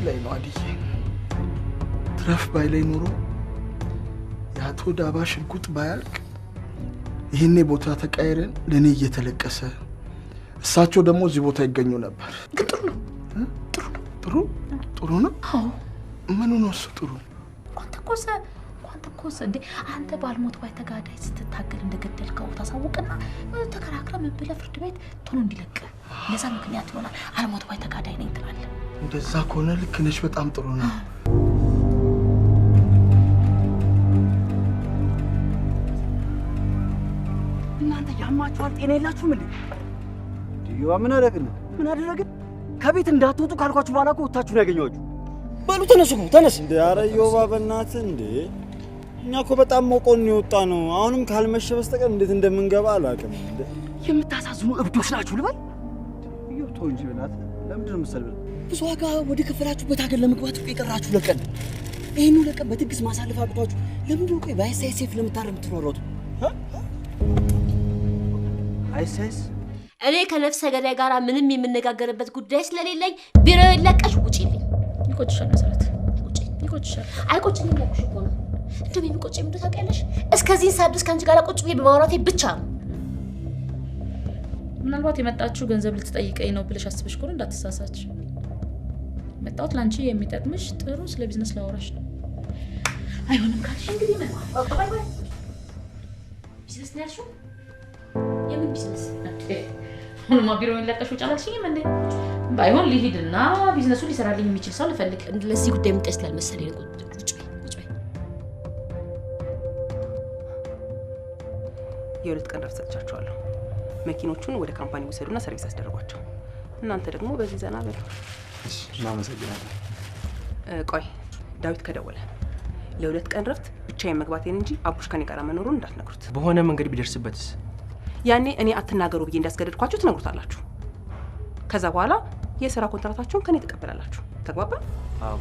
ላይ ነው አድዬ። ትረፍ ባይለኝ ኖሮ፣ የአቶ ዳባ ሽጉጥ ባያልቅ፣ ይህኔ ቦታ ተቀይረን ለእኔ እየተለቀሰ እሳቸው ደግሞ እዚህ ቦታ ይገኙ ነበር። ግን ጥሩ ነው፣ ጥሩ ነው። ጥሩ ጥሩ ነው። አዎ። ምኑ ነው እሱ ጥሩ? እንኳን ተኮሰ፣ እንኳን ተኮሰ እንዴ! አንተ ባልሞት ባይ ተጋዳይ ስትታገል እንደገደልከው ታሳውቅና ተከራክረ ምን ብለህ ፍርድ ቤት ቶሎ እንዲለቅ ለዛ ምክንያት ይሆናል። አልሞት ባይ ተጋዳይ ነኝ ትላለህ። እንደዛ ከሆነ ልክ ነሽ። በጣም ጥሩ ነው። እናንተ ያማችኋል? ጤና የላችሁም እንዴ? ዲዮዋ ምን አደረግን? ምን አደረግን? ከቤት እንዳትወጡ ካልኳችሁ በኋላ እኮ ወጥታችሁ ነው ያገኘኋችሁ። በሉ ተነሱ፣ ተነስ። እንዴ ኧረ ዮባ በእናትህ እንዴ! እኛ እኮ በጣም ሞቆን የወጣ ነው። አሁንም ካልመሸ በስተቀር እንዴት እንደምንገባ አላውቅም። እንዴ የምታሳዝኑ እብዶች ናችሁ ልበል? ኢዮብ ተው እንጂ በእናትህ። ለምንድን ነው የምትሰድበን? ብዙ ዋጋ ወደ ከፈላችሁበት ሀገር ለመግባት እኮ የቀራችሁ ለቀን ይህን ለቀን በትዕግስት ማሳለፍ አቅቷችሁ ለምንድን ነው ቆይ በአይሳይሴፍ ለምታረም የምትሯሯጡ? አይሳይስ እኔ ከነፍሰ ገዳይ ጋር ምንም የምነጋገርበት ጉዳይ ስለሌለኝ ቢሮዬን ለቀሽ ውጪልኝ። ይቆጭሻል መሰረት፣ ይቆጭሻል። አይቆጭኝም ያልኩሽ እኮ ነው። እንደውም የሚቆጨኝ ምንድን ታውቂያለሽ? እስከዚህ ሰዓት ድረስ ከአንቺ ጋር ቁጭ ብዬ በማውራቴ ብቻ ነው። ምናልባት የመጣችሁ ገንዘብ ልትጠይቀኝ ነው ብለሽ አስበሽ ከሆነ እንዳትሳሳች። መጣሁት ለአንቺ የሚጠቅምሽ ጥሩ ስለ ቢዝነስ ላወራሽ ነው። አይሆንም ካልሽ እንግዲህ bye bye። ቢዝነስ ነው ያልሽው? የምን ቢዝነስ? አሁንማ ቢሮውን ለቀሽ ውጭ አላልሽኝም እንዴ? ባይሆን ልሂድና ቢዝነሱ ሊሰራልኝ የሚችል ሰው ልፈልግ። ለዚህ ጉዳይ የምጠይቅ ስላልመሰለኝ ነው። ቁጭ በይ፣ ቁጭ በይ። የ2 ቀን ረፍት ሰጥቻችኋለሁ። መኪኖቹን ወደ company ውሰዱና service አስደርጓቸው። እናንተ ደግሞ በዚህ ዘና በሉ። እሺ፣ እናመሰግናለን። ቆይ ዳዊት ከደወለ ለ2 ቀን ረፍት ብቻዬን መግባቴን እንጂ አቡሽ ከኔ ጋር መኖሩን እንዳትነግሩት። በሆነ መንገድ ቢደርስበትስ? ያኔ እኔ አትናገሩ ብዬ እንዳስገደድኳችሁ ትነግሩታላችሁ። ከዛ በኋላ የስራ ኮንትራታችሁን ከኔ ትቀበላላችሁ። ተግባባን? አዎ።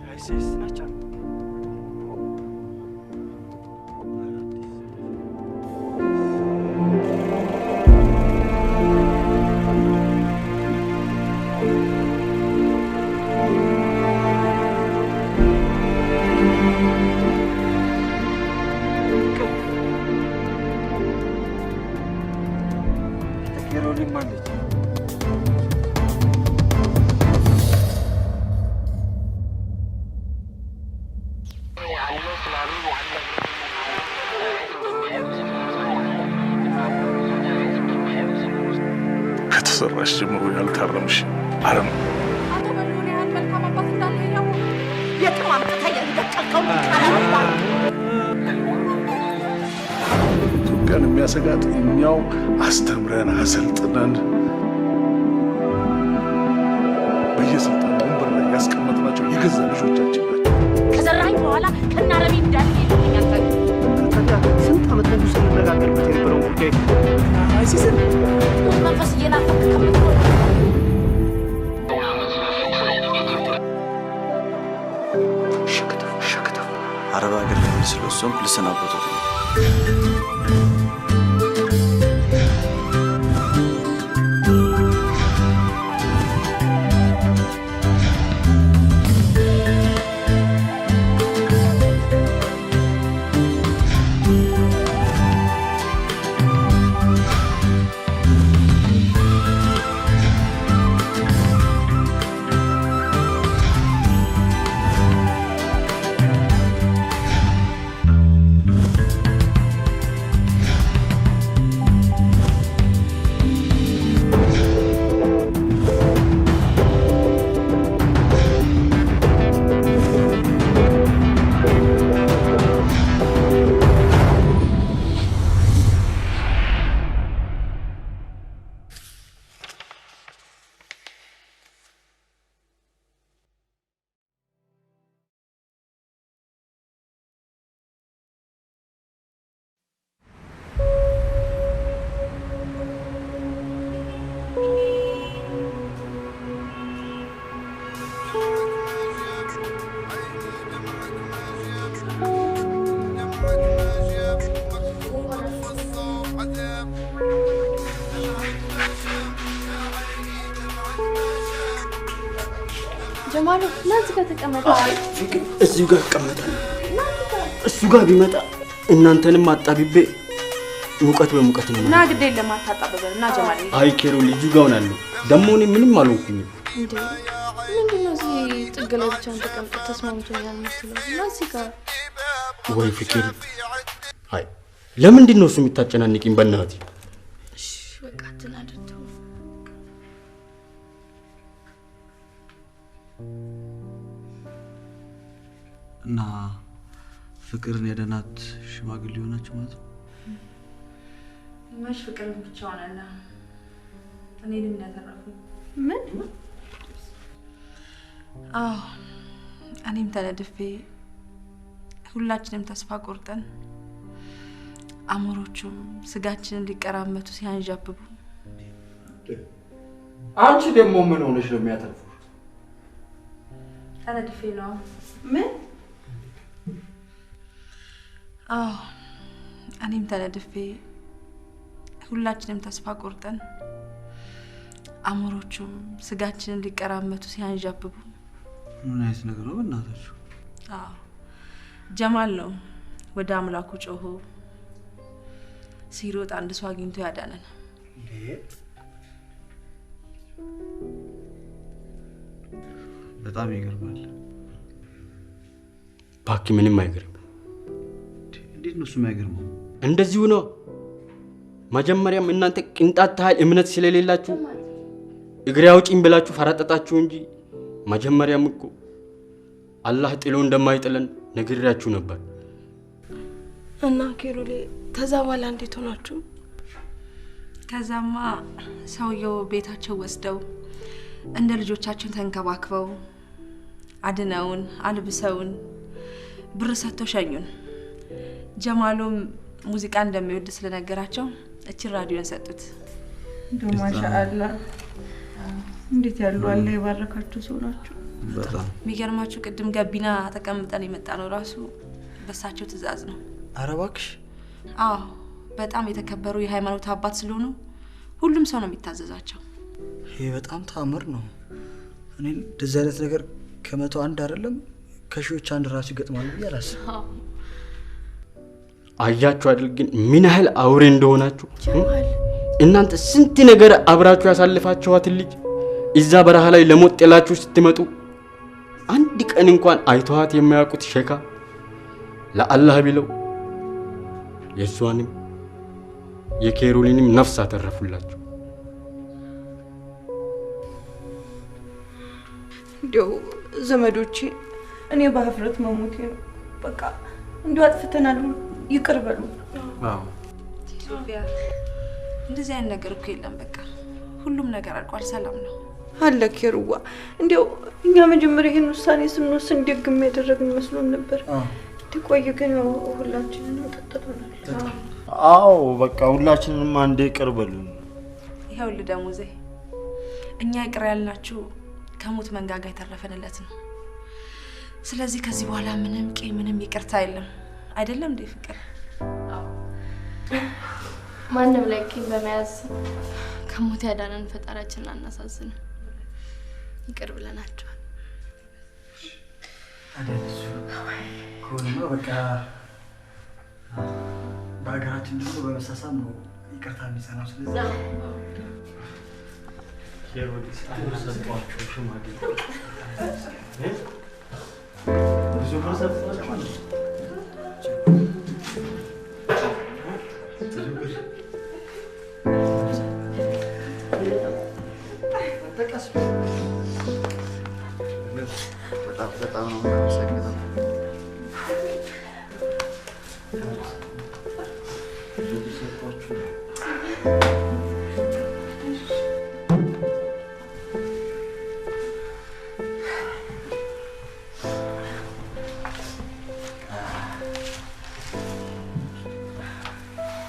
አይሳይስ ናቸው። ኬሮሊም አለች። ከተሰራሽ ጀምሮ ያልታረምሽ አረም። አቶ በሪሁን ያህል መልካም አባት እንዳለ እያወቅሁ የትም አምጥተህ ያልበቀልከውን ቃል ኢትዮጵያን የሚያሰጋት እኛው አስተምረን አሰልጥነን በየስልጣን ወንበር ላይ ያስቀመጥናቸው የገዛ ልጆቻችን ናቸው። ከዘራኝ በኋላ ከናረቢ እንዳለ የለኝ አንተ። ታዲያ ስንት ዓመት ሙሉ ስንነጋገርበት የነበረውን ጉዳይ አይሲስን ሞት መንፈስ እየናፈክ ከምትኖር አረብ ሀገር ለመሄድ ስለወሰንኩ ልሰናበቶት ነው። ጀማሉ ና እዚህ ጋር ተቀመጥ። አይ ፍቅር እዚሁ ጋር እቀመጣለሁ። እሱ ጋር ቢመጣ እናንተንም አጣብቤ ሙቀት በሙቀት ነው። ና ግድ የለም አታጣብበን። ና ጀማል። አይ ኬሮሊ እዚሁ ጋር ሆናለሁ። ደግሞ እኔ ምንም አልሆንኩኝም። እንዴ ምንድን ነው እዚህ ጥግ ላይ ብቻህን ተቀምጠህ ተስማምቶኛል የምትለው? ና እዚህ ጋር። ወይ ፍቅር፣ አይ ለምንድን ነው እሱ የምታጨናንቂኝ? በእናትህ እሺ በቃ አትናደድ። እና ፍቅርን ያዳናት ሽማግሌው ናቸው ማለት ነው? መች ፍቅርን ብቻዋን አለ እኔንም ያተረፉኝ። ምን? አዎ እኔም ተነድፌ ሁላችንም ተስፋ ቆርጠን አሞሮቹም ስጋችንን ሊቀራመቱ ሲያንዣብቡ አንቺ ደግሞ ምን ሆነሽ ነው የሚያተርፉሽ? ተነድፌ ነው። ምን? አዎ እኔም ተነድፌ ሁላችንም ተስፋ ቆርጠን አሞሮቹም ስጋችንን ሊቀራመቱ ሲያንዣብቡ ምን አይነት ነገር ነው በእናታችሁ? አዎ ጀማል ነው ወደ አምላኩ ጮሆ ሲሮጥ አንድ ሰው አግኝቶ ያዳነን። በጣም ይገርማል። እባክህ ምንም አይገርም። እንዴት ነው እሱ የማይገርመው? እንደዚሁ ነው። መጀመሪያም እናንተ ቅንጣት ታህል እምነት ስለሌላችሁ እግሬ አውጪኝ ብላችሁ ፈረጠጣችሁ እንጂ መጀመሪያም እኮ አላህ ጥሎ እንደማይጥለን ነግሬያችሁ ነበር። እና ኬሮሌ ከዛ በኋላ እንዴት ሆናችሁ? ከዛማ ሰውየው ቤታቸው ወስደው እንደ ልጆቻቸው ተንከባክበው አድነውን አልብሰውን ብር ሰጥተው ሸኙን። ጀማሉም ሙዚቃ እንደሚወድ ስለነገራቸው እቺ ራዲዮን ሰጡት። እንደው ማሻአላ እንዴት ያሉ አላህ የባረካችሁ ሰው ናቸው። በጣም የሚገርማችሁ ቅድም ጋቢና ተቀምጠን የመጣ ነው ራሱ በሳቸው ትእዛዝ ነው። ኧረ እባክሽ። አዎ በጣም የተከበሩ የሃይማኖት አባት ስለሆኑ ሁሉም ሰው ነው የሚታዘዛቸው። ይሄ በጣም ተአምር ነው። እኔ እንደዚህ አይነት ነገር ከመቶ አንድ አይደለም ከሺዎች አንድ ራሱ ይገጥማል ብዬ አላስብም። አያችሁ አይደል ግን ምን ያህል አውሬ እንደሆናችሁ። እናንተ ስንት ነገር አብራችሁ ያሳልፋችኋት ልጅ እዛ በረሃ ላይ ለሞት ጥላችሁ ስትመጡ አንድ ቀን እንኳን አይተዋት የማያውቁት ሸካ ለአላህ ቢለው የሷንም የኬሮሊንም ነፍስ አተረፉላችሁ። እንደው ዘመዶቼ እኔ በሀፍረት መሞቴ ነው። በቃ እንደው አጥፍተናል ይቅር በሉ። አዎ ሶፊያ እንደዚህ አይነት ነገር እኮ የለም። በቃ ሁሉም ነገር አልቋል፣ ሰላም ነው አለ ኬሩዋ። እንደው እኛ መጀመሪያ ይሄን ውሳኔ ስንወስን ደግም ያደረግን መስሎን ነበር። ትቆይ ግን ሁላችንንም ጠጥቶናል። አዎ በቃ ሁላችንንም አንዴ ይቅር በሉን። ይኸውልህ ደሞዜ እኛ ይቅር ያልናችሁ ከሞት መንጋጋ የተረፈንለት ነው። ስለዚህ ከዚህ በኋላ ምንም ቂም ምንም ይቅርታ የለም። አይደለም እንዴ ፍቅር? ማንም ላይ ቂም በመያዝ ከሞት ያዳነን ፈጣሪያችንን አናሳዝንም። ይቅር ብለናቸዋል። አይደል ከሆነማ በቃ በሀገራችን ደግሞ በመሳሳም ነው ይቅርታ የሚጸናው። ስለዚህ ሰጧቸው ሽማግሌ ብዙ ብር ሰጥቷቸዋል። በጣም ነው የማመሰግነው።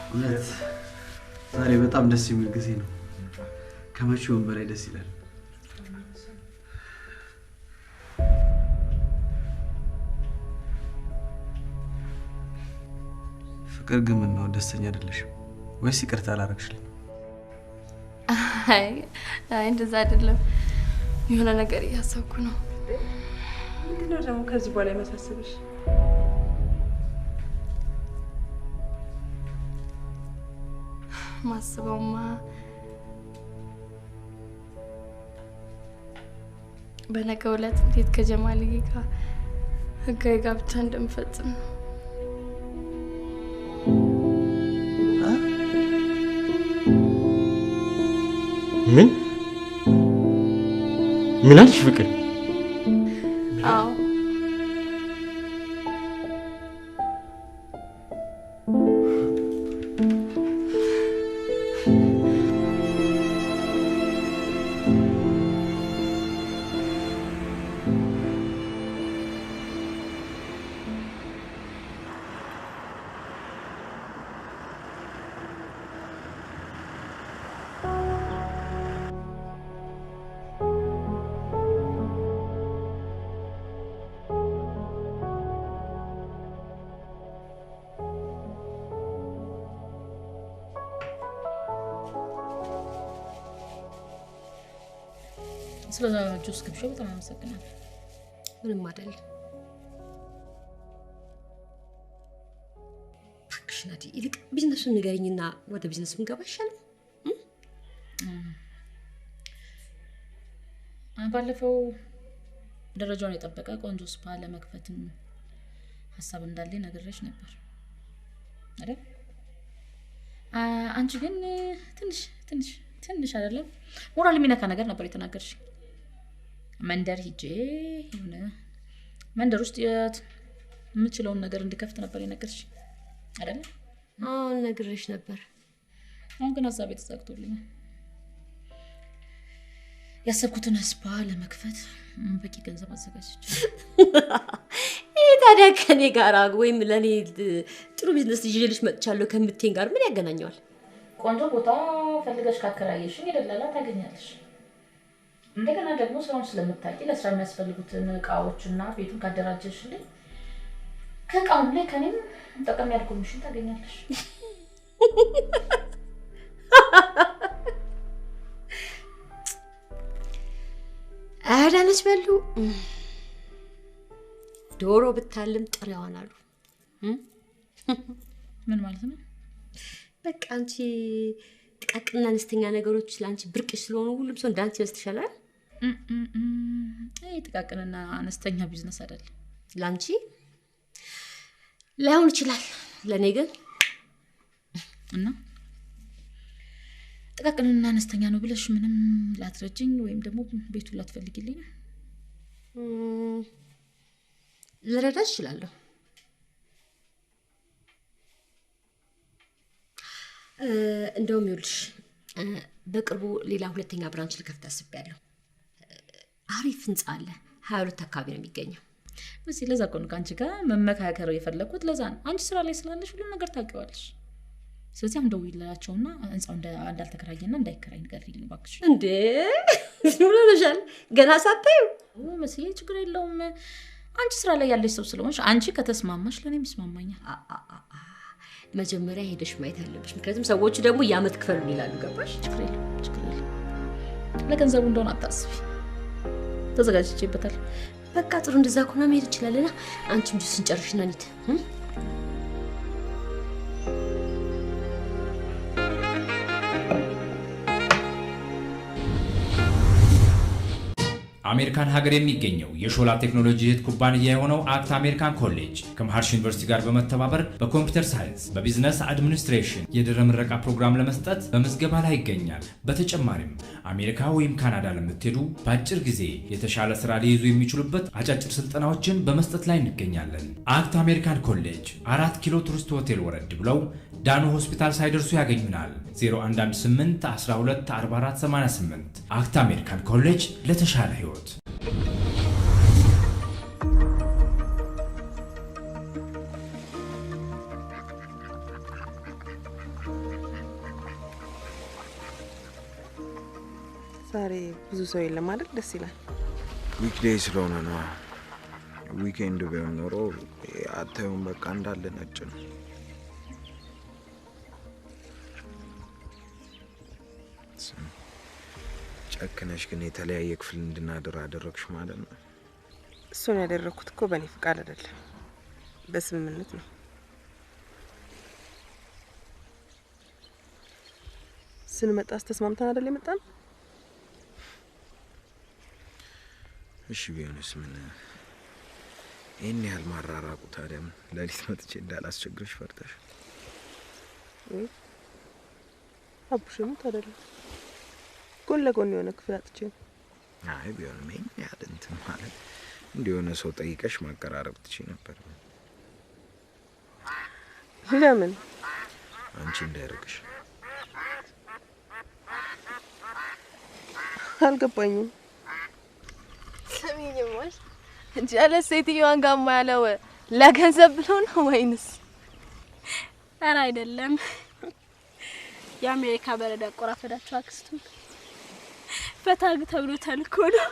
እውነት ዛሬ በጣም ደስ የሚል ጊዜ ነው። ከመቼውም በላይ ደስ ይላል። ፍቅር ግን ምነው ደስተኛ አይደለሽም? ወይስ ይቅርታ አላደረግሽልኝ? አይ አይ እንደዛ አይደለም። የሆነ ነገር እያሰብኩ ነው። ምንድነው ደግሞ ከዚህ በኋላ የመሳሰብሽ? ማስበውማ በነገው ዕለት እንዴት ከጀማልዬ ጋር ህጋዊ ጋብቻ እንደምፈጽም ነው። ምን ምን አልሽ ፍቅር? አዎ ስለዛ ጁስ ግብዣ በጣም አመሰግናለሁ። ምንም አይደል። እባክሽ ናዲ፣ ይልቅ ቢዝነሱን ንገሪኝና ወደ ቢዝነሱ እንገባ ይሻላል። ባለፈው ደረጃውን የጠበቀ ቆንጆ spa ለመክፈትም ሀሳብ እንዳለ ነግሬሽ ነበር አይደል? አንቺ ግን ትንሽ ትንሽ ትንሽ አይደለም ሞራል የሚነካ ነገር ነበር የተናገርሽ። መንደር ሂጄ የሆነ መንደር ውስጥ የምችለውን ነገር እንድከፍት ነበር የነገርሽ አይደል? አዎ ነግሬሽ ነበር። አሁን ግን ሀሳቤ ተሳክቶልኛል። ያሰብኩትን spa ለመክፈት በቂ ገንዘብ አዘጋጅቼ። ይሄ ታዲያ ከኔ ጋር ወይም ለኔ ጥሩ ቢዝነስ ይዤልሽ መጥቻለሁ ከምትይኝ ጋር ምን ያገናኘዋል? ቆንጆ ቦታ ፈልገሽ ካከራየሽኝ የደላላ ታገኛለሽ። እንደገና ደግሞ ስራውን ስለምታውቂ ለስራ የሚያስፈልጉትን እቃዎችና ቤቱን ካደራጀሽልኝ ከእቃውም ላይ ከኔም ጠቀም ያለ ኮሚሽን ታገኛለሽ። አዳነች በሉ ዶሮ ብታልም ጥሬዋን አሉ። ምን ማለት ነው? በቃ አንቺ ጥቃቅንና አነስተኛ ነገሮች ለአንቺ ብርቅሽ ስለሆኑ ሁሉም ሰው እንዳንቺ ይመስልሻል? ይሄ ጥቃቅንና አነስተኛ ቢዝነስ አይደለም። ለአንቺ ላይሆን ይችላል፣ ለኔ ግን እና ጥቃቅንና አነስተኛ ነው ብለሽ ምንም ላትረጅኝ ወይም ደግሞ ቤቱን ላትፈልጊልኝ? ልረዳሽ እችላለሁ። እንደውም ይኸውልሽ በቅርቡ ሌላ ሁለተኛ branch ልከፍት አስቤያለሁ። አሪፍ ህንጻ አለ፣ 22 አካባቢ ነው የሚገኘው። እዚህ ለዛ እኮ ነው ከአንቺ ጋር መመካከር የፈለኩት። ለዛ ነው አንቺ ስራ ላይ ስላለሽ ሁሉም ነገር ታውቂዋለሽ። ስለዚህ አሁን ደውዪላቸውና ህንጻው እንዳልተከራየና እንዳይከራይ ንገሪልኝ እባክሽ። እንዴ ምን ሆነሻል? ገና ሳታዩ? መስዬ ችግር የለውም። አንቺ ስራ ላይ ያለሽ ሰው ስለሆንሽ አንቺ ከተስማማሽ ለኔም ይስማማኛል። መጀመሪያ ሄደሽ ማየት አለብሽ። ምክንያቱም ሰዎቹ ደግሞ የዓመት ክፈሉን ይላሉ። ገባሽ? ችግር የለውም፣ ችግር የለውም። ለገንዘቡ እንደሆነ አታስቢ፣ ተዘጋጅቼበታል። በቃ ጥሩ፣ እንደዛ ከሆነ መሄድ እንችላለንና አንቺም ጁስን ጨርሽና እንሂድ። አሜሪካን ሀገር የሚገኘው የሾላ ቴክኖሎጂ እህት ኩባንያ የሆነው አክት አሜሪካን ኮሌጅ ከመሃርሽ ዩኒቨርሲቲ ጋር በመተባበር በ computer science፣ በ business administration የድህረ ምረቃ ፕሮግራም ለመስጠት በምዝገባ ላይ ይገኛል። በተጨማሪም አሜሪካ ወይም ካናዳ ለምትሄዱ በአጭር ጊዜ የተሻለ ስራ ሊይዙ የሚችሉበት አጫጭር ስልጠናዎችን በመስጠት ላይ እንገኛለን። አክት አሜሪካን ኮሌጅ 4 ኪሎ ቱሪስት ሆቴል ወረድ ብለው ዳኑ ሆስፒታል ሳይደርሱ ያገኙናል። 0118 12 44 88 አክት አሜሪካን ኮሌጅ ለተሻለ ህይወት። ዛሬ ብዙ ሰው የለም አይደል? ደስ ይላል። weekday ስለሆነ ነው። weekend ቢሆን ኖሮ አታዩም፣ በቃ እንዳለ ነጭ ነው። ጨክነሽ ግን የተለያየ ክፍል እንድናድር አደረግሽ ማለት ነው። እሱን ያደረኩት እኮ በእኔ ፍቃድ አይደለም፣ በስምምነት ነው። ስንመጣስ ተስማምተን አይደል የመጣን? እሺ ቢሆንስ ምን ይሄን ያህል ማራራቁ ታዲያ? ምን ሌሊት መጥቼ እንዳላስቸግርሽ ፈርተሽ? አቡሽ ሙት አይደለም፣ ጎን ለጎን የሆነ ክፍል አጥቼ ነው። አይ ቢሆንም ይሄን ያህል እንትን ማለት እንዲህ የሆነ ሰው ጠይቀሽ ማቀራረብ ትችይ ነበር። ለምን? አንቺ እንዳይርቅሽ። አልገባኝም። ስሚኝማሽ፣ ጀለስ ሴትዮዋን ጋማ ያለው ለገንዘብ ብሎ ነው ወይንስ? ኧረ አይደለም። የአሜሪካ በረዶ ያቆራፈዳቸው አክስቱን ፈታግ ተብሎ ተልኮ ነው።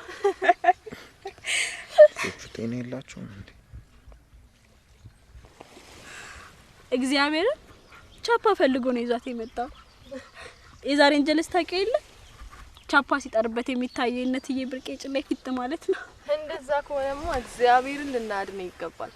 ልጆቹ ጤና የላቸውም እንዴ? እግዚአብሔርን ቻፓ ፈልጎ ነው ይዟት የመጣው። የዛሬን ጀለስ ታውቂው የለ? ቻፓ ሲጠርበት የሚታየው እነትዬ ብርቄ ጭን ላይ ፊት ማለት ነው። እንደዛ ከሆነማ እግዚአብሔርን ልናድነው ይገባል።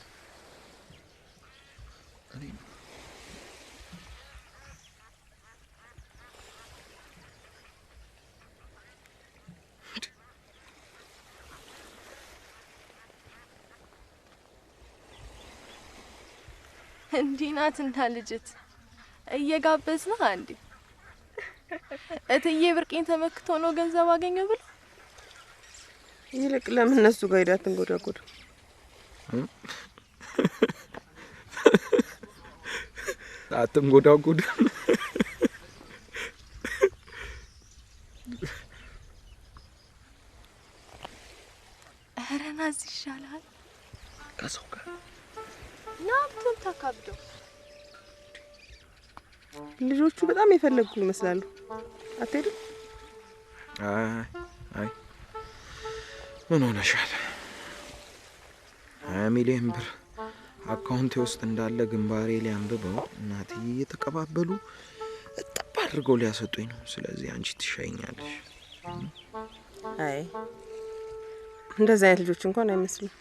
እንዲህ ናትና ልጅት እየጋበዝና አንዴ እትዬ ብርቄን ተመክቶ ነው ገንዘብ አገኘው ብሎ። ይልቅ ለምን እነሱ ጋር ሄዳ አትንጎዳጎዱ? አትንጎዳጎዱ? ኧረ ና እዚህ ይሻላል። ከሰው ጋር ና ብትል ታካብደው። ልጆቹ በጣም የፈለጉ ይመስላሉ። አትሄድም? አይ አይ ምን ሆነሻል? 20 ሚሊዮን ብር አካውንቴ ውስጥ እንዳለ ግንባሬ ላይ አንብበው እናትዬ እየተቀባበሉ እጥብ አድርገው ሊያሰጡኝ ነው። ስለዚህ አንቺ ትሻይኛለሽ። አይ እንደዚህ አይነት ልጆች እንኳን አይመስሉም።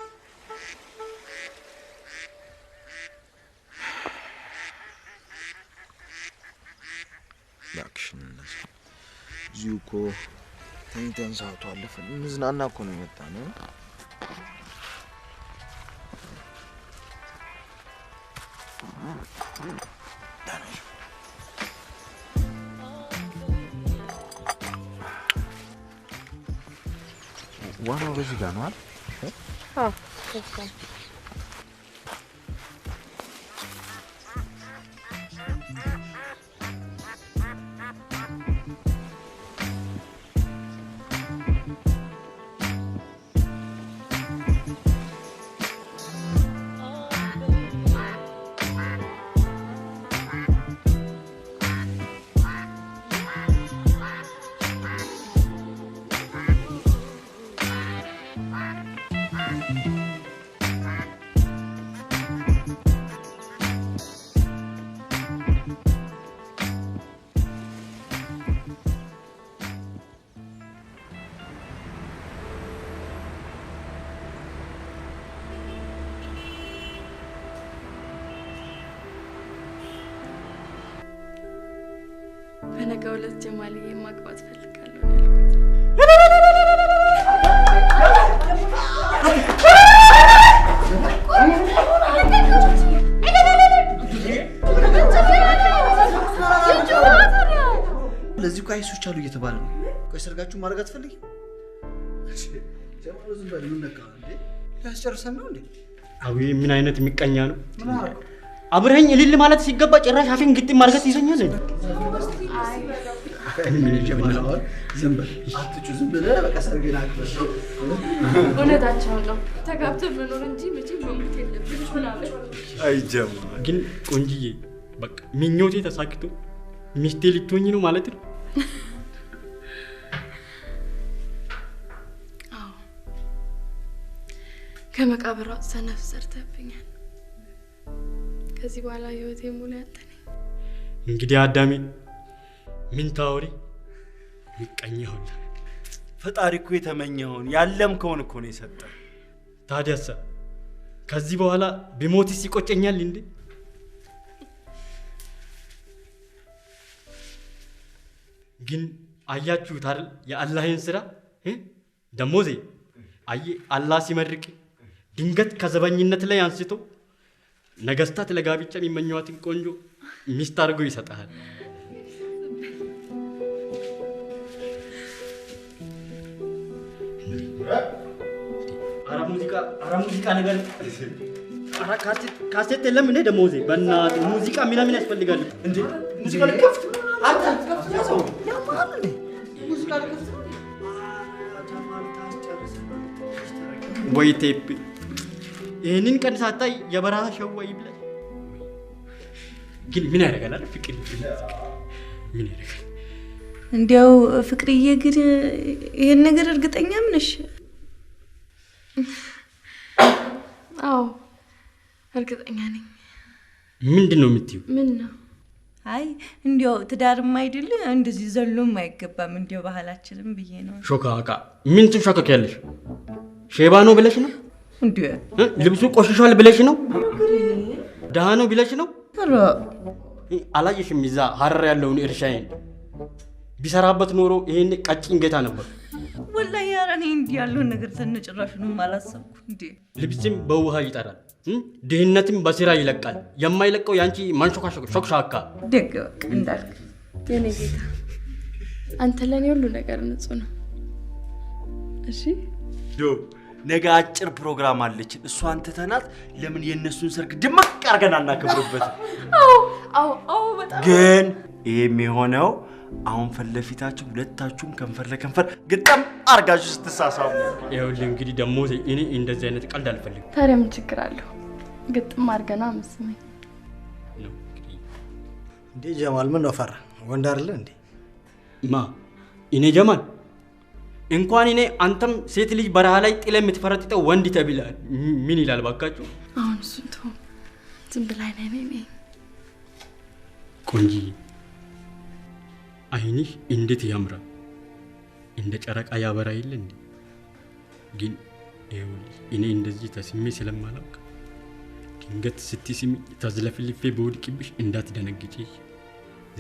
እባክሽ እንነሳ። እዚሁ እኮ ተኝተን ሰዓቱ አለፈ። እንዝናና እኮ ነው የመጣነው። ዋናው በዚህ ጋር ነው አይደል? አዎ በዚህ ጋር ነው። በነገው ዕለት ጀማልዬ ማግባት ፈልጋለሁ ነው ያልኩት። ለዚህ እኮ አይሶች አሉ እየተባለ ነው። ቆይ ሰርጋችሁን ማድረግ አትፈልጊም? ጀማሉ ዝም በል፣ ምን ነካ እንዴ? ሊያስጨርሰን ነው እንዴ? አብዬ ምን አይነት የሚቀኛ ነው? አብረኸኝ እልል ማለት ሲገባ ጭራሽ አፌን ግጥም አድርገህ ትይዘኛለህ እንዴ? ጀማል አሁን ዝም በል አትጩ፣ ዝም ብለህ በቃ ሰርግህን አክብር። እውነታቸውን ነው። ተጋብተን መኖር እንጂ መቼም መሞት የለብንም ምናምን። አይ ጀማል ግን ቆንጅዬ፣ በቃ ምኞቴ ተሳክቶ ሚስቴ ልትሆኝ ነው ማለት ነው። አዎ ከመቃብር አውጥተህ ነፍስ ዘርተህብኛል። ከዚህ በኋላ ህይወቴ ሙሉ ያንተ ነኝ። እንግዲህ አዳሜ ምን ታወሪ ምቀኛ ሁላ። ፈጣሪ እኮ የተመኘኸውን ያለምከውን እኮ ነው የሰጠህ። ታዲያሳ ከዚህ በኋላ ቢሞትስ ይቆጨኛል እንዴ? ግን አያችሁት አይደል የአላህን ስራ? ደሞዜ አየ አላህ ሲመርቅ ድንገት ከዘበኝነት ላይ አንስቶ ነገስታት ለጋብቻ የሚመኙዋትን ቆንጆ ሚስት አድርጎ ይሰጣል። አረ ሙዚቃ ነገር አረ ካሴት የለም እንዴ ደሞዜ? በእናትህ ሙዚቃ ምናምን ያስፈልጋል እንዴ? ሙዚቃ ልከፍት አንተ ያዘው ያማል እንዴ? ሙዚቃ ልከፍት ወይ ቴፕ ይሄንን ቀን ሳታይ የበረሃ ሸዋ ይብላል። ግን ምን ያደርጋል አይደል ፍቅር ምን ያደርጋል? እንዲያው ፍቅርዬ ግን ይሄን ነገር እርግጠኛ ምንሽ? አዎ እርግጠኛ ነኝ። ምንድነው የምትይው? ምን ነው? አይ እንዲያው ትዳርም አይደል እንደዚህ ዘሎም አይገባም እንዲያው ባህላችንም ብዬ ነው። ሾካካ ምን ትሾካካያለሽ? ሼባ ነው ብለሽ ነው እንዴ? ልብሱ ቆሽሿል ብለሽ ነው? ደሃ ነው ብለሽ ነው? ኧረ አላየሽም? እዛ ሀረር ያለውን እርሻዬን ቢሰራበት ኖሮ ይሄን ቀጭን ጌታ ነበር። ወላሂ ኧረ እኔ እንዲህ ያለውን ነገር ተነጭራሹንም አላሰብኩ እንዴ። ልብስም በውሃ ይጠራል፣ ድህነትም በስራ ይለቃል። የማይለቀው ያንቺ ማንሾካሾክ ሾክሻካ። ደግ በቃ እንዳልክ የኔ ጌታ፣ አንተ ለኔ ሁሉ ነገር ንጹህ ነው። እሺ ዶ ነገ አጭር ፕሮግራም አለችን። እሷን ትተናት ለምን የነሱን ሰርግ ድምቅ አድርገን አናከብርበት? አዎ አዎ አዎ በጣም ግን ይሄ የሚሆነው አሁን ፊት ለፊታችሁ ሁለታችሁም ከንፈር ለከንፈር ግጥም አድርጋችሁ ስትሳሳሙ። ይኸውልህ እንግዲህ ደግሞ እኔ እንደዚህ አይነት ቀልድ አልፈልግም። ታዲያ ምን ችግር አለው? ግጥም አድርገና መስመኝ እንዴ ጀማል፣ ምን ነው ፈራ? ወንድ አይደለ እንዴ? ማ እኔ ጀማል? እንኳን እኔ አንተም ሴት ልጅ በረሃ ላይ ጥለህ የምትፈረጥጠው ወንድ ተብለሃል። ምን ይላል ባካችሁ? አሁን እሱን ተው፣ ዝም ብለህ ነይ ነይ። ቆንጂዬ አይንሽ እንዴት ያምራል! እንደ ጨረቃ ያበራ የለ እንዴ? ግን ይኸውልሽ እኔ እንደዚህ ተስሜ ስለማላውቅ ድንገት ስትስሚ ተዝለፍልፌ በወድቅብሽ እንዳትደነግጪ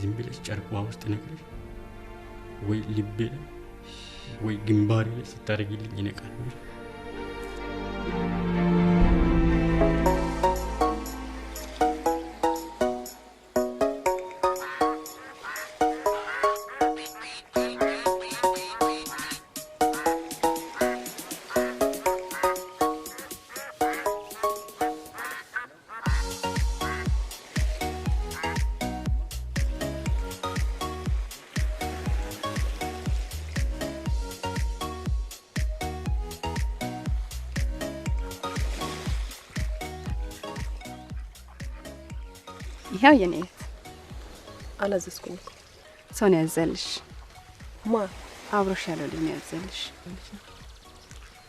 ዝም ብለሽ ጨርቋ ውስጥ ነግረሽ ወይ ልቤ ላይ ወይ ግንባሬ ላይ ስታደርጊልኝ እነቃለሁ። ይኸው የኔ እህት። አላዘዝኩም እኮ። ሰው ነው ያዘልሽ። ማ? አብሮሽ ያለው ልጅ ነው ያዘልሽ።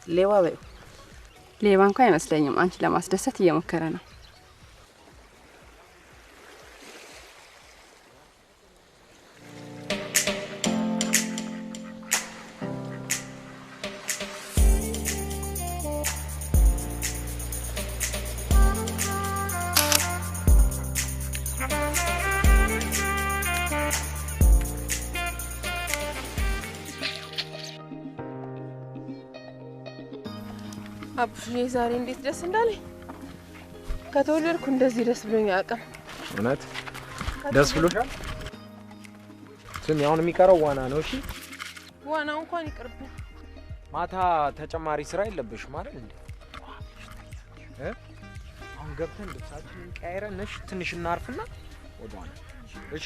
ሌባ በይው። ሌባ እንኳን አይመስለኝም። አንቺ ለማስደሰት እየሞከረ ነው። አቡሽዬ ዛሬ እንዴት ደስ እንዳለኝ! ከተወለድኩ እንደዚህ ደስ ብሎኝ አያውቅም። እውነት ደስ ብሎሻል? ስሚ፣ አሁን የሚቀረው ዋና ነው። እሺ፣ ዋናው እንኳን ይቅርብኝ። ማታ ተጨማሪ ስራ የለብሽም አይደል እንዴ? አሁን ገብተን ልብሳችንን ቀያይረን እሺ፣ ትንሽ እናርፍና ወደ ዋና። እሺ፣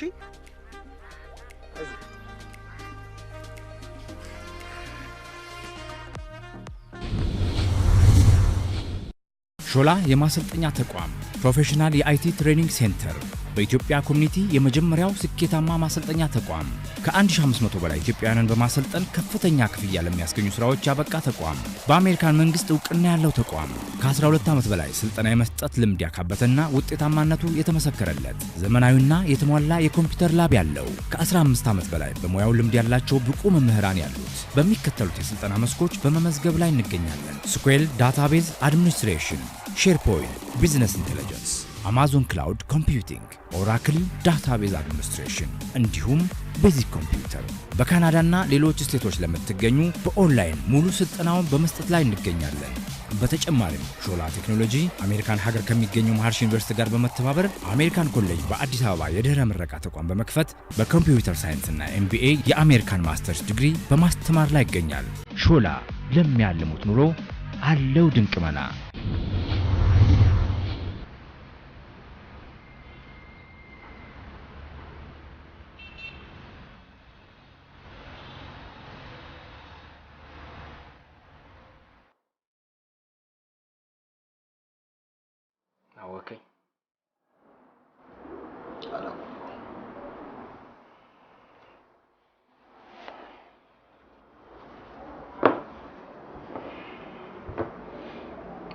ሾላ የማሰልጠኛ ተቋም professional የ IT training center በኢትዮጵያ community የመጀመሪያው ስኬታማ ማሰልጠኛ ተቋም፣ ከ1500 በላይ ኢትዮጵያውያንን በማሰልጠን ከፍተኛ ክፍያ ለሚያስገኙ ስራዎች ያበቃ ተቋም፣ በአሜሪካን መንግስት እውቅና ያለው ተቋም፣ ከ12 ዓመት በላይ ስልጠና የመስጠት ልምድ ያካበተና ውጤታማነቱ የተመሰከረለት፣ ዘመናዊና የተሟላ የኮምፒውተር lab ያለው፣ ከ15 ዓመት በላይ በሙያው ልምድ ያላቸው ብቁ መምህራን ያሉት፣ በሚከተሉት የስልጠና መስኮች በመመዝገብ ላይ እንገኛለን። SQL database administration፣ SharePoint፣ business intelligence፣ Amazon cloud computing፣ Oracle database administration እንዲሁም basic computer። በካናዳና ሌሎች ስቴቶች ለምትገኙ በኦንላይን ሙሉ ስልጠናውን በመስጠት ላይ እንገኛለን። በተጨማሪም ሾላ ቴክኖሎጂ አሜሪካን ሀገር ከሚገኘው መሀርሺ ዩኒቨርሲቲ ጋር በመተባበር አሜሪካን ኮሌጅ በአዲስ አበባ የድህረ ምረቃ ተቋም በመክፈት በ computer science ና MBA የአሜሪካን ማስተርስ ዲግሪ በማስተማር ላይ ይገኛል። ሾላ ለሚያልሙት ኑሮ አለው ድንቅ መላ። አወከኝ? አላወኩም።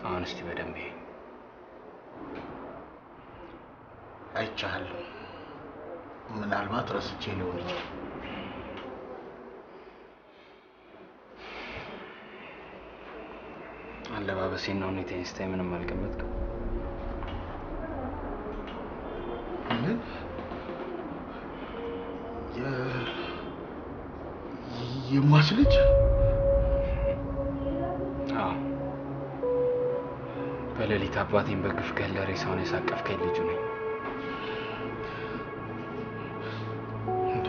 አሁን እስቲ በደንብ ይሄ አይቻለሁ። ምናልባት ረስቼ ሊሆን ይችላል። አለባበሴና ሁኔታዬን ስታይ ምንም አልገመትክም? ምን? የሟች ልጅ? አዎ፣ በሌሊት አባቴን በግፍ ገለህ ሬሳውን ያሳቀፍከኝ ልጁ ነኝ። እንዴ፣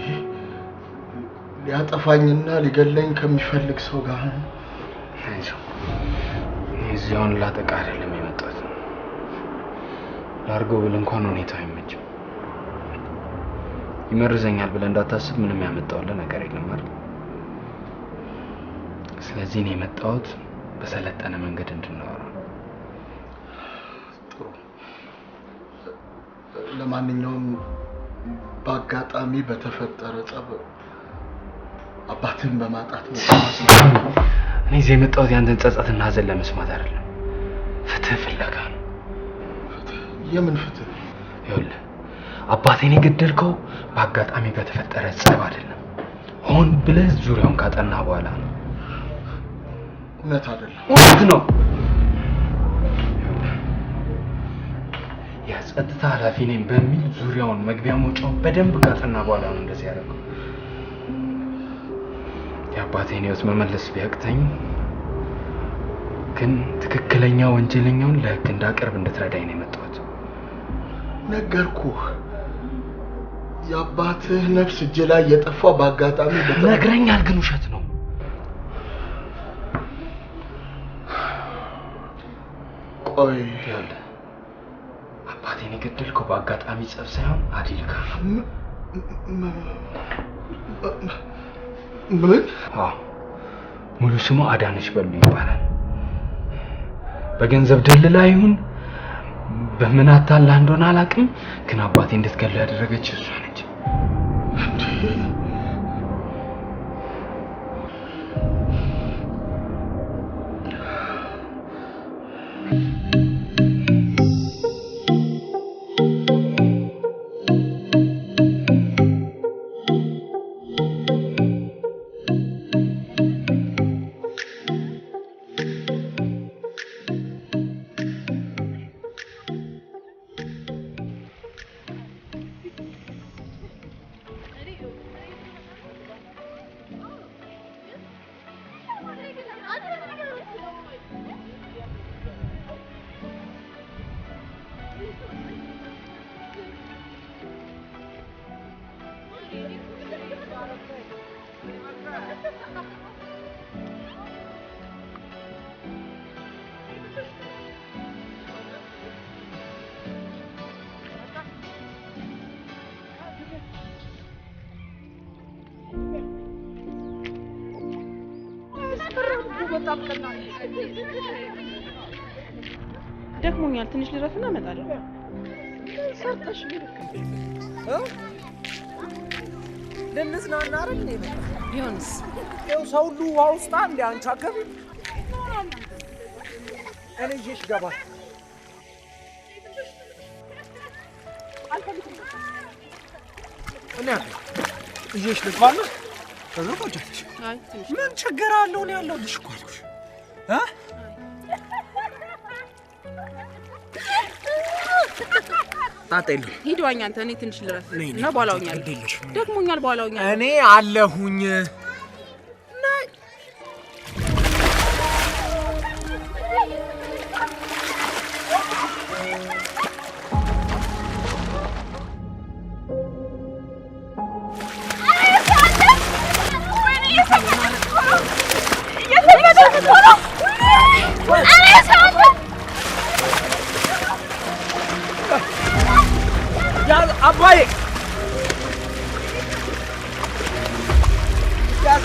ሊያጠፋኝና ሊገለኝ ከሚፈልግ ሰው ጋር ነው? አይዞህ፣ እዚያውን ላጠቃ አይደለም የመጣሁት። ላርገው ብል እንኳን ሁኔታው አይመችም። ይመርዘኛል ብለህ እንዳታስብ ምንም ያመጣውልህ ነገር የለም አይደል? ስለዚህ እኔ የመጣሁት በሰለጠነ መንገድ እንድናወራ። ጥሩ። ለማንኛውም በአጋጣሚ በተፈጠረ ጸብ አባትህን በማጣት እኔ እዚህ የመጣሁት ያንተን ጸጸትና ሐዘን ለመስማት አይደለም፣ ፍትህ ፍለጋ ነው። የምን ፍትህ? ይኸውልህ፣ አባቴን የገደልከው በአጋጣሚ በተፈጠረ ጸብ አይደለም፣ ሆን ብለህ ዙሪያውን ካጠና በኋላ ነው። እውነት አይደለም። እውነት ነው። የጸጥታ ኃላፊ ነኝ በሚል ዙሪያውን መግቢያ መውጫውን በደንብ ካጠና በኋላ ነው እንደዚህ ያደረገው። የአባቴን ሕይወት መመለስ ቢያቅተኝ ግን ትክክለኛ ወንጀለኛውን ለሕግ እንዳቀርብ እንድትረዳኝ ነው የመጣሁት። ነገርኩህ። የአባትህ ነፍስ እጄ ላይ የጠፋው በአጋጣሚ ነግረኛል፣ ግን ውሸት ነው። ቆይ ይኸውልህ፣ አባቴን የገደልከው በአጋጣሚ ጸብ ሳይሆን አዲል ጋር ነው። ምን? አዎ፣ ሙሉ ስሙ አዳነች በሉ ይባላል። በገንዘብ ደልላ ይሁን በምን አታላ እንደሆነ አላውቅም፣ ግን አባቴ እንድትገለው ያደረገች እሷ ነች። ደክሞኛል፣ ትንሽ ልረፍና እመጣለሁ። ሰርተሽ ልንዝናና አይደል እንዴ? ቢሆንስ ይኸው ሰው ሁሉ ውሃ ውስጥ አንዴ አንቺ አትገቢም? እኔ ይዤሽ እገባለሁ። እኔ አለሁ ይዤሽ ልግባና ከዛ ቆጫለሽ። ምን ችግር አለው? እኔ አለሁልሽ እኮ አልኩሽ እ ጣጣ የለውም። ሂድ ዋኝ አንተ፣ እኔ ትንሽ ልረፍ እና በኋላ እወኛለሁ። ደክሞኛል፣ በኋላ እወኛለሁ። እኔ አለሁኝ። አባዬ ያዘ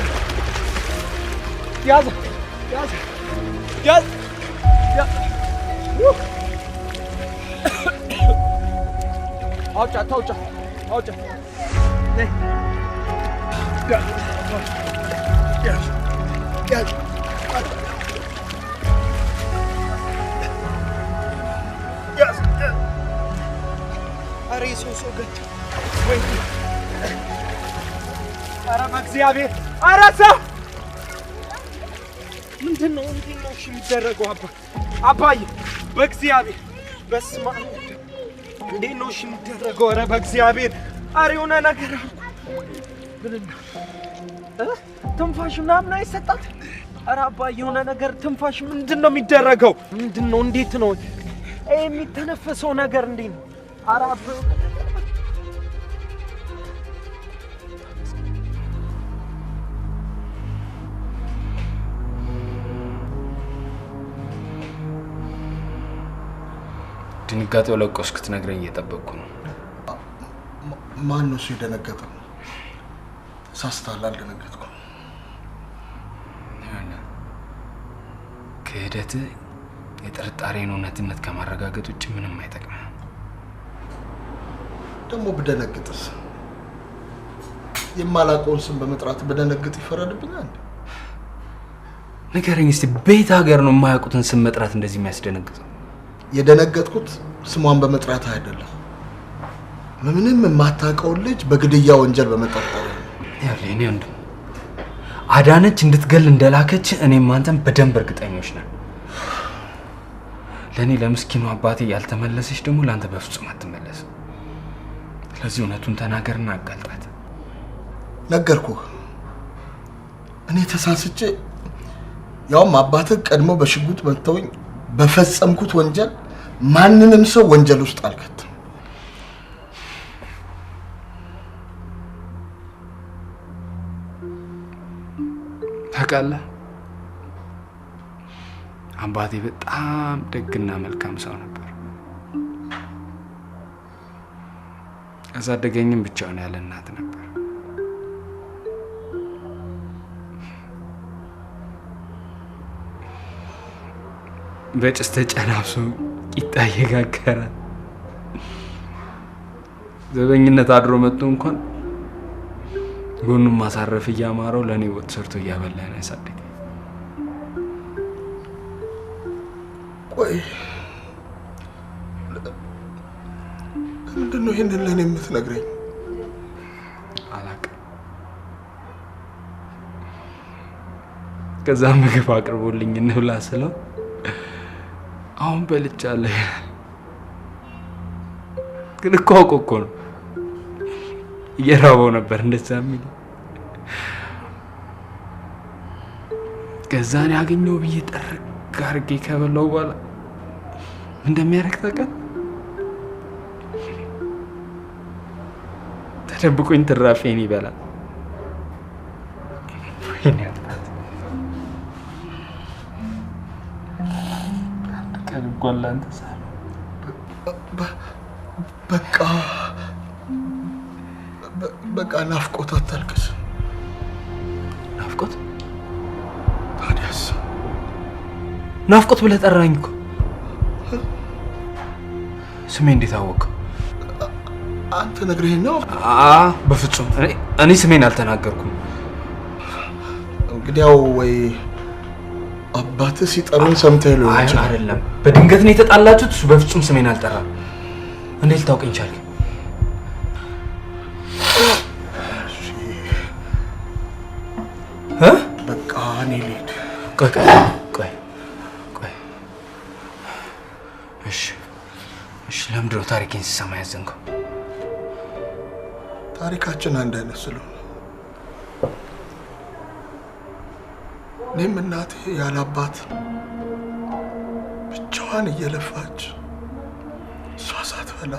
ያዘ ያዘ ያዘ አውጫት አውጫት አውጫት ነይ ያዝ ያዝ ያዝ። ኧረ የሰው ሰው ገጭ ወይ! ኧረ በእግዚአብሔር! ኧረ ሰው ምንድን ነው? እንዴት ነው እሺ የሚደረገው? አባ አባዬ በእግዚአብሔር በስመ አብ! እንዴት ነው እሺ የሚደረገው? ኧረ በእግዚአብሔር! ኧረ የሆነ ነገር አልኩ። ምን ትንፋሽ ምናምን አይሰጣት? ኧረ አባዬ የሆነ ነገር ትንፋሽ ምንድን ነው የሚደረገው? ምንድን ነው? እንዴት ነው የሚተነፈሰው ነገር? እንዴት ነው? ኧረ አባ ድንጋጤው ለቆ እስክትነግረኝ እየጠበቅኩ ነው። ማን ነው እሱ የደነገጠው? ሳስታል አልደነገጥኩም። ክህደትህ የጥርጣሬን እውነትነት ከማረጋገጥ ውጭ ምንም አይጠቅምም። ደግሞ ብደነግጥስ? የማላውቀውን ስም በመጥራት ብደነግጥ ይፈረድብኛል? ንገረኝ እስቲ፣ በየት ሀገር ነው የማያውቁትን ስም መጥራት እንደዚህ የሚያስደነግጠው? የደነገጥኩት ስሟን በመጥራት አይደለም፣ ምንም የማታውቀውን ልጅ በግድያ ወንጀል በመጠርጠር ነው። ይኸውልህ የእኔ ወንድም፣ አዳነች እንድትገል እንደላከች እኔም አንተም በደንብ እርግጠኞች ነን። ለእኔ ለምስኪኑ አባቴ ያልተመለሰች ደግሞ ለአንተ በፍጹም አትመለስም። ስለዚህ እውነቱን ተናገርና አጋልጣት። ነገርኩህ፣ እኔ ተሳስቼ ያውም አባትህ ቀድሞ በሽጉጥ መተውኝ በፈጸምኩት ወንጀል ማንንም ሰው ወንጀል ውስጥ አልከትም። ታውቃለህ፣ አባቴ በጣም ደግና መልካም ሰው ነበር። ያሳደገኝም ብቻውን ያለ እናት ነበር። በጭስ ተጨናብሶ ቂጣ እየጋገረ ዘበኝነት አድሮ መጥቶ እንኳን ጎኑን ማሳረፍ እያማረው ለእኔ ወጥ ሰርቶ እያበላ ነው ያሳደገኝ። ቆይ ምንድን ነው ይሄንን ለእኔ የምትነግረኝ? አላውቅም። ከዛ ምግብ አቅርቦልኝ እንብላ ስለው አሁን በልቻለሁ ይላል። ግን እኮ አውቆ እኮ ነው፣ እየራበው ነበር እንደዛ የሚል። ከዛ እኔ አገኘው ብዬ ጠርግ አድርጌ ከበላው በኋላ እንደሚያደርግ ታውቃለህ? ተደብቆኝ ትራፌን ይበላል። ወይኔ አባት ቀን እንኳን ላንተ ሳል በቃ በቃ ናፍቆት አታልቅስ። ናፍቆት? ታዲያስ ናፍቆት ብለህ ጠራኝ እኮ። ስሜ እንዴት አወቅኸው? አንተ ነግረኸኝ ነው? በፍጹም እኔ ስሜን አልተናገርኩም። እንግዲያው ወይ አባትህ ሲጠሩኝ ሰምተህ ሊሆን ይችላል። አይደለም፣ በድንገት ነው የተጣላችሁት። እሱ በፍጹም ስሜን አልጠራም። እንዴት ልታውቀኝ ቻልክ? በቃ እኔ ልሂድ። ቆይ ቆይ ቆይ። እሺ እሺ፣ ለምንድን ነው ታሪኬን ስሰማ ያዘንከው? ታሪካችን አንድ አይነት ስለሆነ እኔም እናቴ ያለ አባት ብቻዋን እየለፋች እሷ ሳትበላ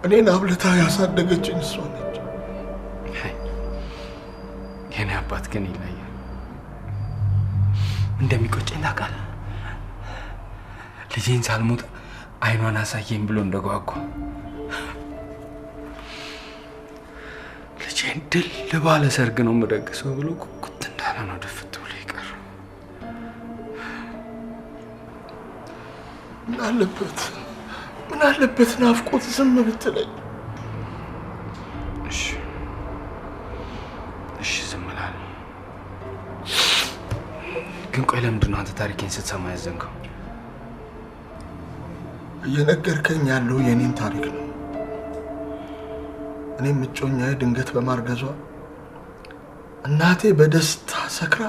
እኔን አብልታ ያሳደገችኝ እሷ ነች። የኔ አባት ግን ይለያል። እንደሚቆጨኝ ታውቃለህ። ልጄን ሳልሞት አይኗን አሳየኝ ብሎ እንደጓጓ ልጄን ድል ባለ ሰርግ ነው የምደግሰው ብሎ ጉጉት እንዳለ ነው ድፍት ብሎ የቀረው። ምን አለበት ምን አለበት ናፍቆት ዝም ብትለኝ። እሺ እሺ ዝም እላለሁ። ግን ቆይ ለምንድን ነው አንተ ታሪኬን ስትሰማ ያዘንከው? እየነገርከኝ ያለው የኔን ታሪክ ነው። እኔም እጮኛዬ ድንገት በማርገዟ እናቴ በደስታ ሰክራ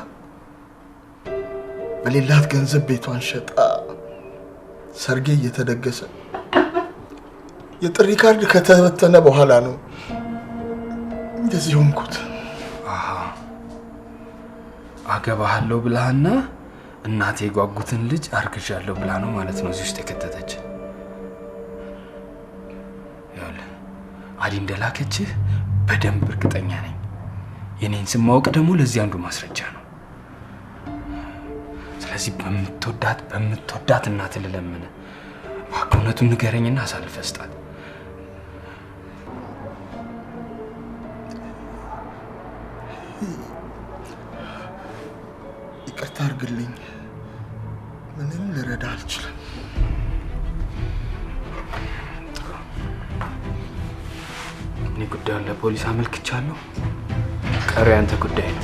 በሌላት ገንዘብ ቤቷን ሸጣ ሰርጌ እየተደገሰ የጥሪ ካርድ ከተበተነ በኋላ ነው እንደዚህ ሆንኩት። አገባሃለሁ ብላና እናቴ የጓጉትን ልጅ አርግዣለሁ ብላ ነው ማለት ነው እዚህ ውስጥ የከተተች። ይኸውልህ አዲ እንደላከችህ በደንብ እርግጠኛ ነኝ። የኔን ስም ማወቅ ደግሞ ለዚህ አንዱ ማስረጃ ነው። ስለዚህ በምትወዳት እናትህ ልለምንህ፣ እባክህ እውነቱን ንገረኝና አሳልፈህ ስጣት። ይቅርታ አድርግልኝ፣ ምንም ልረዳ አልችልም። እኔ ጉዳዩን ለፖሊስ አመልክቻለሁ። ቀሪው ያንተ ጉዳይ ነው።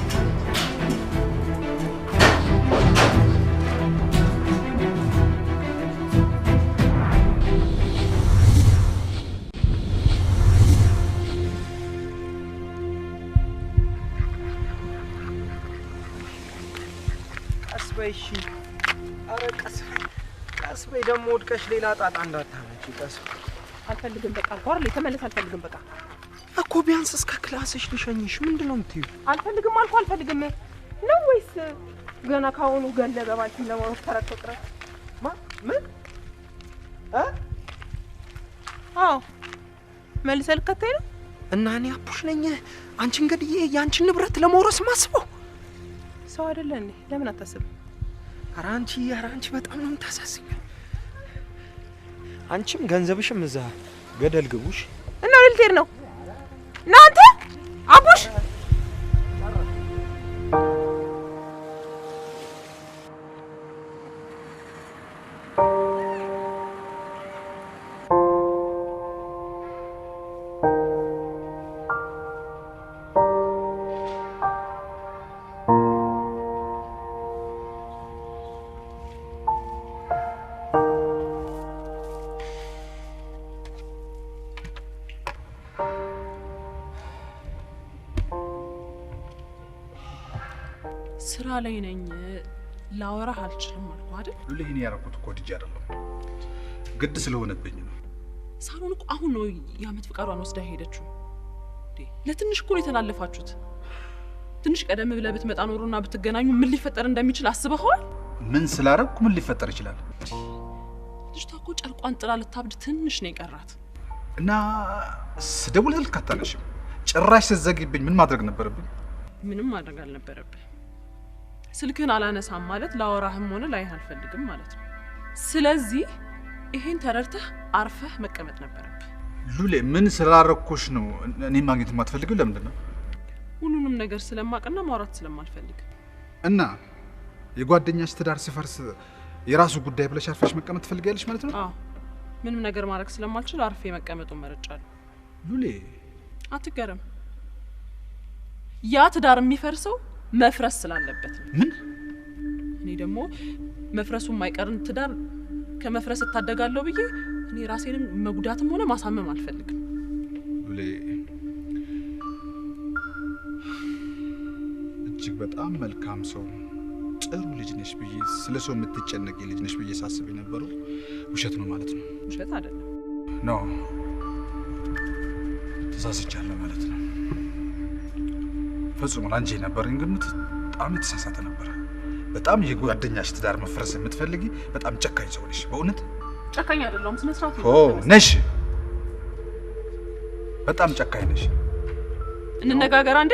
ቀስ በይ እሺ። ኧረ ቀስ በይ ቀስ በይ፣ ደግሞ ወድቀሽ ሌላ ጣጣ እንዳታመጪ። ቀስ በይ። አልፈልግም በቃ አልኩህ አይደል? ተመለስ። አልፈልግም በቃ እኮ ቢያንስ እስከ class ሽ ልሸኝሽ። ምንድን ነው የምትይው? አልፈልግም አልኩህ። አልፈልግም ነው ወይስ ገና ካሁኑ ገለ በባልሽም ለማውራት ተረፈቅረ ማ ምን እ አዎ መልሰህ ልከተኝ ነው። እና እኔ አቡሽ ነኝ አንቺን ገድዬ የአንቺን ንብረት ለመውረስ ማስበው ሰው አይደለ እንዴ? ለምን አታስብም? ኧረ አንቺ በጣም ነው የምታሳዝኝ። አንቺም ገንዘብሽም እዛ ገደል ግቡሽ። እና ልትሄድ ነው እናንተ አቡሽ? ስራ ላይ ነኝ፣ ላወራህ አልችልም አልኩህ አይደል? ሉሌ፣ ይሄን ያደረኩት እኮ ወድጄ አይደለም፣ ግድ ስለሆነብኝ ነው። ሳሮን እኮ አሁን ነው የዓመት ፍቃዷን ወስዳ ሄደችው። ለትንሽ እኮ ነው የተላለፋችሁት። ትንሽ ቀደም ብለህ ብትመጣ ኖሮና ብትገናኙ ምን ሊፈጠር እንደሚችል አስበኸዋል? ምን ስላደረኩ ምን ሊፈጠር ይችላል? ልጅቷ እኮ ጨርቋን ጥላ ልታብድ ትንሽ ነው የቀራት። እና ስደውል ስልክ አታነሺም፣ ጭራሽ ስትዘጊብኝ ምን ማድረግ ነበረብኝ? ምንም ማድረግ አልነበረብህ። ስልክህን አላነሳም ማለት ላወራህም ሆነ ላይህ አልፈልግም ማለት ነው። ስለዚህ ይሄን ተረድተህ አርፈህ መቀመጥ ነበረብህ። ሉሌ፣ ምን ስላረኩሽ ነው እኔ ማግኘት የማትፈልጊው? ለምንድን ነው? ሁሉንም ነገር ስለማቅና ማውራት ስለማልፈልግ። እና የጓደኛሽ ትዳር ሲፈርስ የራሱ ጉዳይ ብለሽ አርፈሽ መቀመጥ ትፈልጊያለሽ ማለት ነው? አዎ፣ ምንም ነገር ማድረግ ስለማልችል አርፌ መቀመጡን መርጫለሁ። ሉሌ አትገረም። ያ ትዳር የሚፈርሰው መፍረስ ስላለበት ነው። ምን? እኔ ደግሞ መፍረሱ የማይቀርን ትዳር ከመፍረስ እታደጋለሁ ብዬ እኔ ራሴንም መጉዳትም ሆነ ማሳመም አልፈልግም። ሉሌ እጅግ በጣም መልካም ሰው፣ ጥሩ ልጅ ነሽ ብዬ ስለ ሰው የምትጨነቂ ልጅ ነሽ ብዬ ሳስብ የነበረው ውሸት ነው ማለት ነው። ውሸት አይደለም። No ተሳስቻለሁ ማለት ነው። ፈጽሞ ላንቺ የነበረኝ ግምት በጣም የተሳሳተ ነበረ። በጣም የጓደኛሽ ትዳር መፍረስ የምትፈልጊ በጣም ጨካኝ ሰው ነሽ። በእውነት ጨካኝ አይደለሁም። ስነ ስርዓት ኦ ነሽ፣ በጣም ጨካኝ ነሽ። እንነጋገር አንዴ።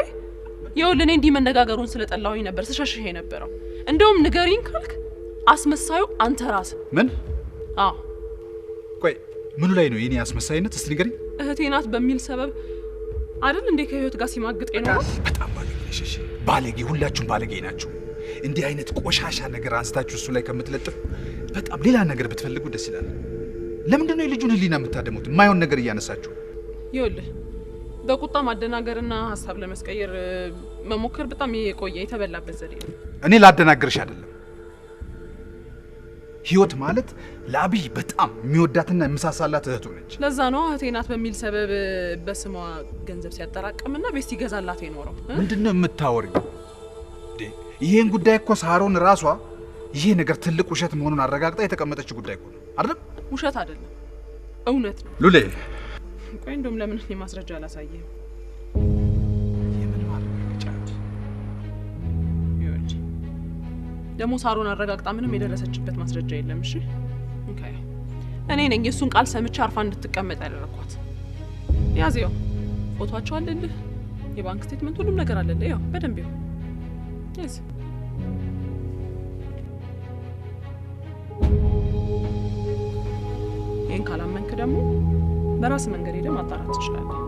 ይኸውልህ እኔ እንዲህ መነጋገሩን ስለጠላሁኝ ነበር ስሸሽህ የነበረው። እንደውም ንገሪኝ ካልክ አስመሳዩ አንተ ራስህ። ምን? አዎ። ቆይ ምኑ ላይ ነው የኔ አስመሳይነት? እስቲ ንገሪኝ። እህቴ ናት በሚል ሰበብ አይደል እንዴ ከህይወት ጋር ሲማግጥ የኖረው? በጣም ባለጌ ነሽ። እሺ ባለጌ፣ ሁላችሁም ባለጌ ናችሁ። እንዲህ አይነት ቆሻሻ ነገር አንስታችሁ እሱ ላይ ከምትለጥፉ በጣም ሌላ ነገር ብትፈልጉ ደስ ይላል። ለምንድን ነው የልጁን ህሊና የምታደሙት? የማይሆን ነገር እያነሳችሁ። ይኸውልህ በቁጣ ማደናገርና ሀሳብ ለመስቀየር መሞከር በጣም የቆየ የተበላበት ዘዴ ነው። እኔ ላደናግርሽ አይደለም። ህይወት ማለት ለአብይ በጣም የሚወዳትና የምሳሳላት እህቱ ነች። ለዛ ነው እህቴ ናት በሚል ሰበብ በስሟ ገንዘብ ሲያጠራቅምና ቤት ሲገዛላት የኖረው። ምንድን ነው የምታወሪው? ይሄን ጉዳይ እኮ ሳሮን ራሷ ይሄ ነገር ትልቅ ውሸት መሆኑን አረጋግጣ የተቀመጠች ጉዳይ እኮ ነው አይደለም? ውሸት አይደለም፣ እውነት ነው። ሉሌ ቆይ እንደውም ለምን እኔ ማስረጃ አላሳየህም? የምን ማረጋገጫ? ይኸውልህ ደግሞ ሳሮን አረጋግጣ ምንም የደረሰችበት ማስረጃ የለም። እሺ okay፣ እኔ ነኝ የእሱን ቃል ሰምቼ አርፋ እንድትቀመጥ ያደረኳት። ያዝ፣ ይኸው ፎቶአቸው አለልህ፣ የባንክ statement፣ ሁሉም ነገር አለልህ። ይኸው በደንብ ይኸው ያዝ። ይህን ካላመንክ ደግሞ በራስ መንገድ ሄደህ ማጣራት ትችላለህ።